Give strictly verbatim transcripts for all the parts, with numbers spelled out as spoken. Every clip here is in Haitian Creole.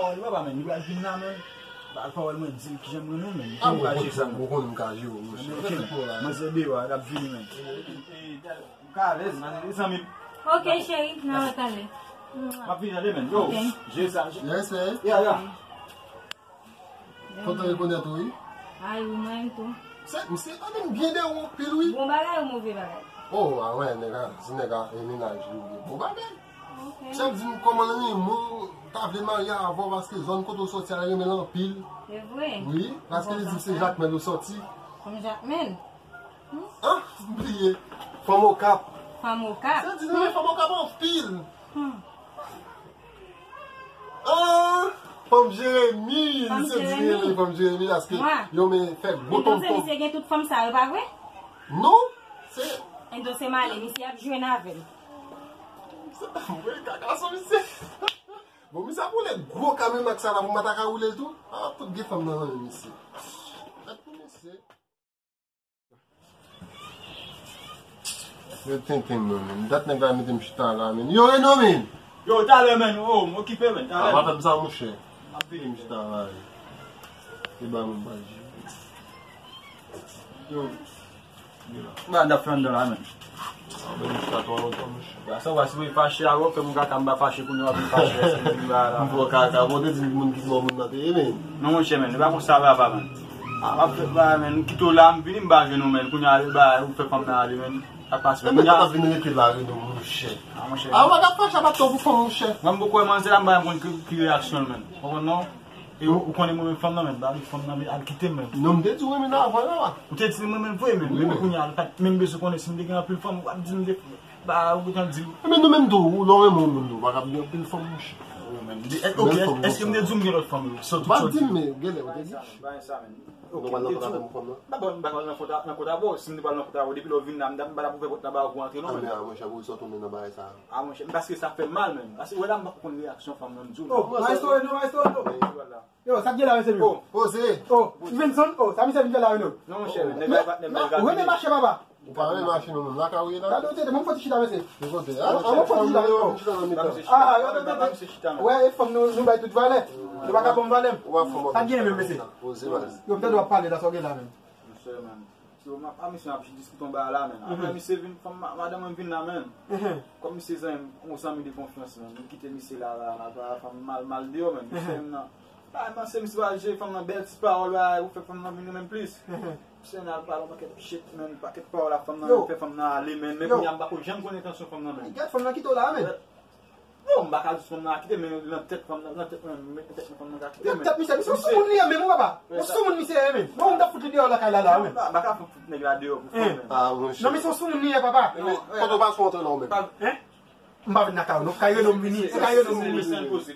fè wè li papa, men. Li pral vin la, men. Li pral fè wè li, mwen di l kijan m renmen, men. Ah, bon, konn sa, bon, konn m ka jere w, monchè. Mwen se deyò a, l ap vini, men. M ka alèz, men, zanmi m. Ok, cheri, n a wè talè. M ap vini tande, men. Yo, je sa. Respè. Ya, ya. Kontan rekonèt ou, wi. Ay, ou menm tou. Se, misye tande m byen de ou anpil, wi. Bon bagay ou move bagay? Oh, a wè, nèg a, se nèg a, e mennaj li, wi. Bon bagay. Ok. Misye ap di m kòman l renmen w, ta vle marye avè w paske zòn kote w sòti a renmen l anpil. Se vre? Wi, paske li di se Jakmèl ou sòti. Fanm Jakmèl? An? M bliye. Fanm Okap. Fanm Okap? Misye di li renmen fanm Okap anpil. Hmm. Ah, fanm Jeremi, misye di li renmen fanm Jeremi paske yo men fè gwo tonton. Misye gen tout fanm sa yo, pa vre? Non, se. Entonces, m ale, misye ap jwenn avè m. Mwen ka gason misye. Bon, misye ap woule gwo kamyon ak sa la pou m pa ta ka woule l tou. Ah, tout gen fanm nan men misye. Gad pou misye. Yo tenten mwen, men. Dat nèg la mete m chita la, men. Yo, Reno, men! Yo, talè, men. Oh, m okipe, men. Talè. Ah, pa fè m sa, monchè. M ap vini, m chita la, men. E ba mwen bal. Yo. Ba, n ap fè anndan la, men. Ah, men, m chita twò lontan, monchè. Ba, sa w a, si mwen fache avè w, fè m kaka, m pa fache kounye a, m fache, èske m vin ba la. M fè w kaka, bon, te di moun ki bò moun nan te ye, men. Non, monchè, men, e pa konsa, papa, men. Ah, m ap fè, ba, men, m kite w la, m vini, m pa jwenn ou, men. Kounye a, ba, ou fè fanm nan ale, men. Sa pase. Men, men, kounye a, t ap vin rete la, Reno, monchè. Ah, monchè. Ah, w pa ka fache, a pa twò pou fanm, monchè. Mwen, m poko wè manzè la, m pa konn ki, ki reyaksyon l, men. Ou konprann, non? E ou, ou konnen mwen, men, fanm nan, men, ba, fanm nan, men, al kite m, men. Non, m te di w, men, avan la. Ou te di m, men, vre, men. Wi, men, men kounye a, l pa t menm bezwen konnen si m te gen anpil fanm, w ap di m de. Ba, ou gentan di l. Men nou menm tou, ou lè w renmen yon moun tou, ou pa ka gen anpil fanm, monchè. Wi, men. Di, e, ok, èske m te di w m gen lòt fanm yo? Ou pa di m, men genlè ou te di. Bagay sa, men. Ok, m te di w. M pa, m pa nan kont avè w. Si m te pral nan kont avè w, depi lè w vin la, m pa t ap ouvè pòt la ba ou pou w antre, non, men. Ah, men, ah, monchè, pou w sot tounen nan bagay sa. Ah, monchè, paske sa fè m mal, men. Paske, wè la, m pa konn reyaksyon fanm nan, m di w. Oh, maestro Reno, maestro Reno. Yo, sa k gen la, mesye m yo? Oh, poze. Oh, Stevenson, oh, sa misye vin fè la, Reno? Non, monchè, nèg la pa t nèg la. Ou renmen mache, papa? Ou pa renmen mache, non, menm lakay ou ye la? Gade, ou tete, mwen fò ti chita, mesye. Ki kote? Ah, mwen fò ti chita, yo. Chita nan mitan. Ah, yo, yo, yo. Wè, e fanm nou, nou bay tout valè. Yo pa ka ban m valè m. Sa k gen menm, mesye? Poze, baz. Yo, m tande w ap pale la, sa w gen la, menm? Monchè, man. Yo, m ap, a, misye ap diskite yon bagay la, men. Apre misye vin, fanm, ma-, madanm mwen vin la, men. Kòm misye zanmi m, yon zanmi de konfyans, men. Mwen kite misye la, la, la, la, fanm mal, mal deyò, men. Misye menm nan. Ba, men se misye pa jere fanm nan, bèl ti pawòl, ba, ou fè fanm nan vin renmen m plis. Misye nan al pale yon pakèt shit, men, pakèt pawòl ak fanm nan, men, fè fanm nan ale, men. Men kounye a m pa ko janm konn entansyon fanm nan, men. Gad fanm nan kite w la, men. Non, m pa ka di fanm nan kite, men nan tèt fanm nan, nan tèt mwen, nan tèt mwen fanm nan ka kite, men. Nan tèt misye, misye yon soumoun li ye menm, wi, papa. Yon soumoun misye ye, men. Bon, m t ap fout li deyò lakay la, la, men. M pa ka fout nèg la deyò pou fanm, men. Ah, monchè. Non, misye yon soumoun li ye, papa. Kote w pase w antre la, ou menm? Hein? M pa vin lakay ou, non. Kay Reno m vini, e kay Reno m vini.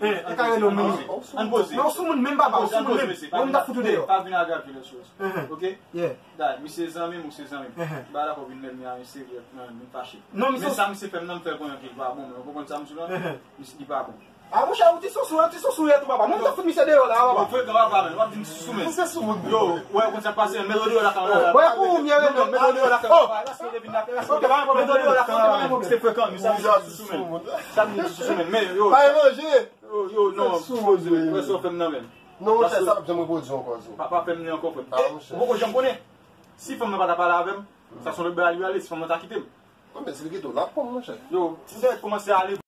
Hein, e kay Reno m vini. Ann poze. Non, soumoun menm, papa, yon soumoun menm. Bon, m t ap fout ou deyò. Pa vin agrave lè choz. Ok? Yeah. Da, misye zanmi m, ou se zanmi m. Ba dakò vin lè m a misye, nan, vin fache. Non, misye. Men sa misye fè m nan, m fè l konnen ke l pa bon, men ou konprann sa m di w la? Misye, li pa bon. Ah, monchè, ou ti sousou, ou ti sousou ye tou, papa. Mwen, m ta fout misye deyò la, papa. Ou frekan, papa, men. W ap di m ti sousou, men. Misye sousou, moun. Yo, wè, konn sa k pase, men. Mete w deyò la, kanmenm. Wè, pou ou, m ye Reno. Mete w deyò la, kanmenm. Papa, paske li vin la, paske li vin la, kanmenm. Misye frekan, misye ti sousou, men. Sa m di ti sousou, men. Men, yo. Pa manje. Yo, yo, non, poze, wè sa w fè m nan, men. Non, monchè, sa p ap janm repwodui ankò, zo. Pa, pa fè m li ankò, frè m. Ah, monchè. Ou poko janm konnen. Si fanm nan pa ta pale avè m, sa se yon lòt bagay li ale, si fanm nan ta kite m. Non, men si li kite w, l ap pran, monchè. Yo, ti nèg kòmanse ale.